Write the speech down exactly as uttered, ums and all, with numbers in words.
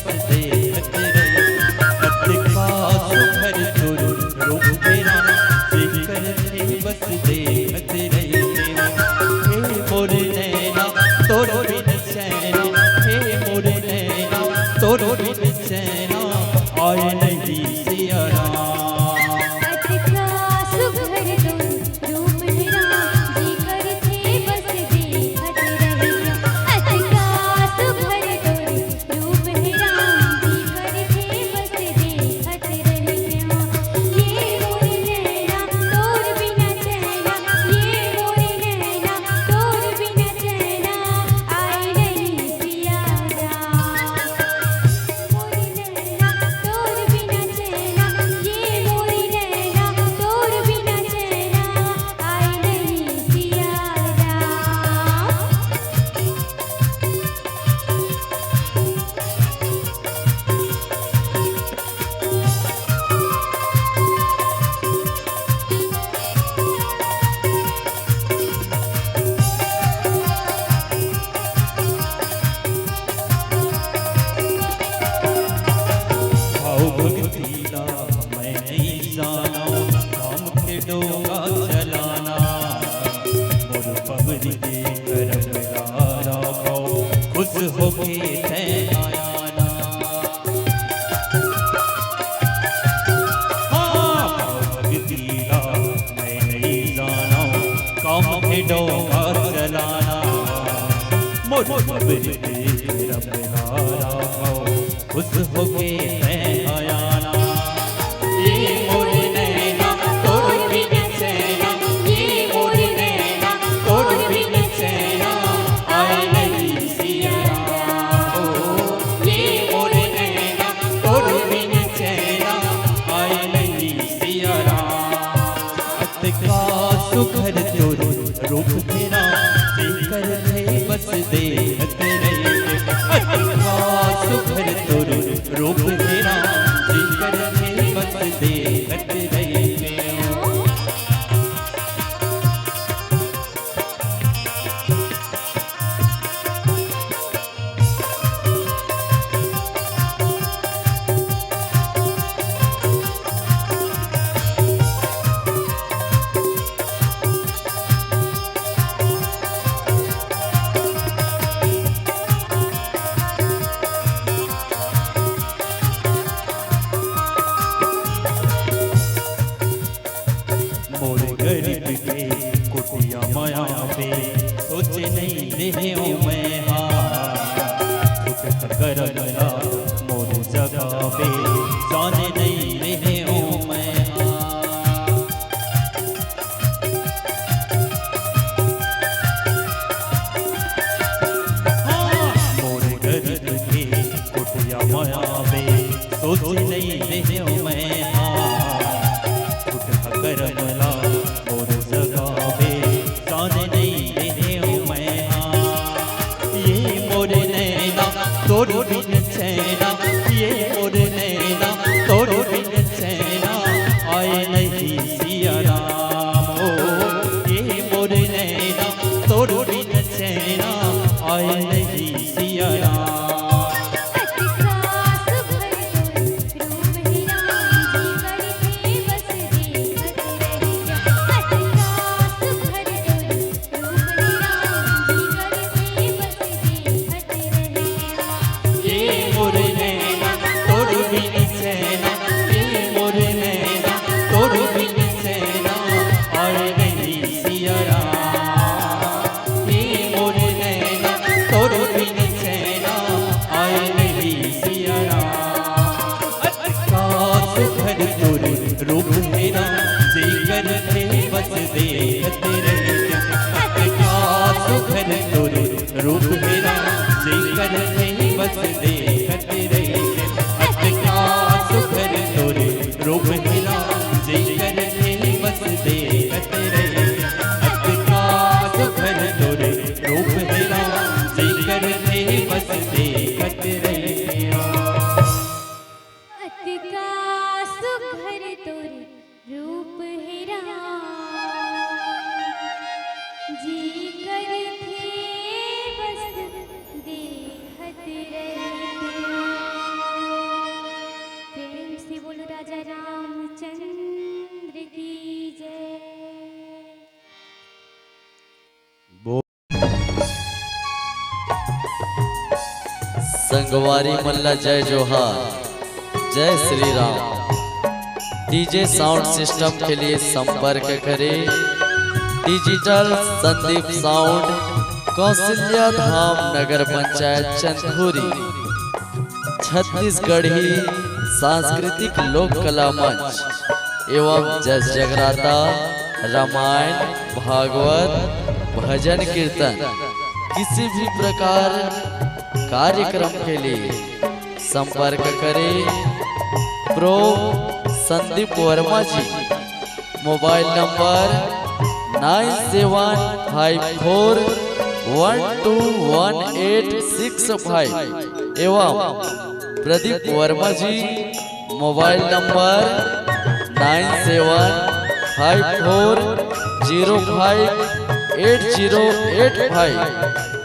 बस देखत रहितेंव। अतका सुघर तोर रूप हे राम, जेकर हे बस देखत रहितेंव। हे मोर नैना, तोर बिन चैना, हे मोर नैना, तोर बिन चैना, आय नहीं सिया राम। अतका सुघर तोर रूप हे राम, जेकर हे बस देखत रहितेंव। अतका सुघर तोर रूप हे राम, जेकर हे बस देखत रहितेंव। ये मोर नैना तोर बिना चैना, ये मोर नैना तोर बिना चैना, आय नहीं सिया राम। मोर नैना तोर बिना चैना, ये मोर नैना तोर बिना चैना, आय नहीं सिया राम। भाव भक्ति ला मैं नइ जानव, काम के डोंगा चलाना। मोर पगरी के करम ला राखव, खुश होके तैं आया ना। हाँ, भाव भक्ति ला मैं नइ जानव, काम के डोंगा चलाना। मोर पगरी के करम ला राखव, खुश होके तैं आया ना। ये मोर नैना तोर बिन चैना, ये मोर नैना तोर बिन चैना, आय नहीं सिया राम। ओ, ये मोर नैना तोर बिन चैना, आय नहीं सिया राम। अतका सुघर तोर रूप हे राम, जेकर हे बस देखत रहितेंव। अतका सुघर तोर रूप हे राम, जेकर हे बस देखत रहितेंव। मोर गरीब के कुटिया मया पे सोचे नइ रेहेंव मैं हा। फुटत करम ला मोर जगाबे जाने नइ रेहेंव मैं हा। हाँ, मोर गरीब के कुटिया मया पे सोचे नइ रेहेंव मैं हा। फुटत करम ला मोर जगाबे जाने नइ रेहेंव मैं हा। ये मोर नैना तोर बिन चैना, ये मोर नैना तोर बिन चैना, आय नहीं सिया राम। ओ, ये मोर नैना तोर बिन चैना, आय नहीं सिया राम। अतका सुघर तोर रूप हे राम, जेकर हे बस देखत रहितेंव। अतका सुघर तोर रूप हे राम, जेकर हे बस देखत रहितेंव। ये मोर नैना तोर बिन चैना, ये मोर नैना तोर संगवारी मन ला जय जोहार, जय Shri Ram. DJ sound system के लिए संपर्क करें डिजिटल संदीप साउंड, कौशल्या धाम नगर पंचायत चंदखुरी। छत्तीसगढ़ी सांस्कृतिक लोक कला मंच एवं जस जगराता, रामायण, भागवत, भजन कीर्तन, किसी भी प्रकार कार्यक्रम के लिए संपर्क करें pro Sandeep Varma ji. Mobile number nine seven five four one two one eight six five एवं Pradeep Varma ji, mobile number nine seven five four zero five eight zero eight five.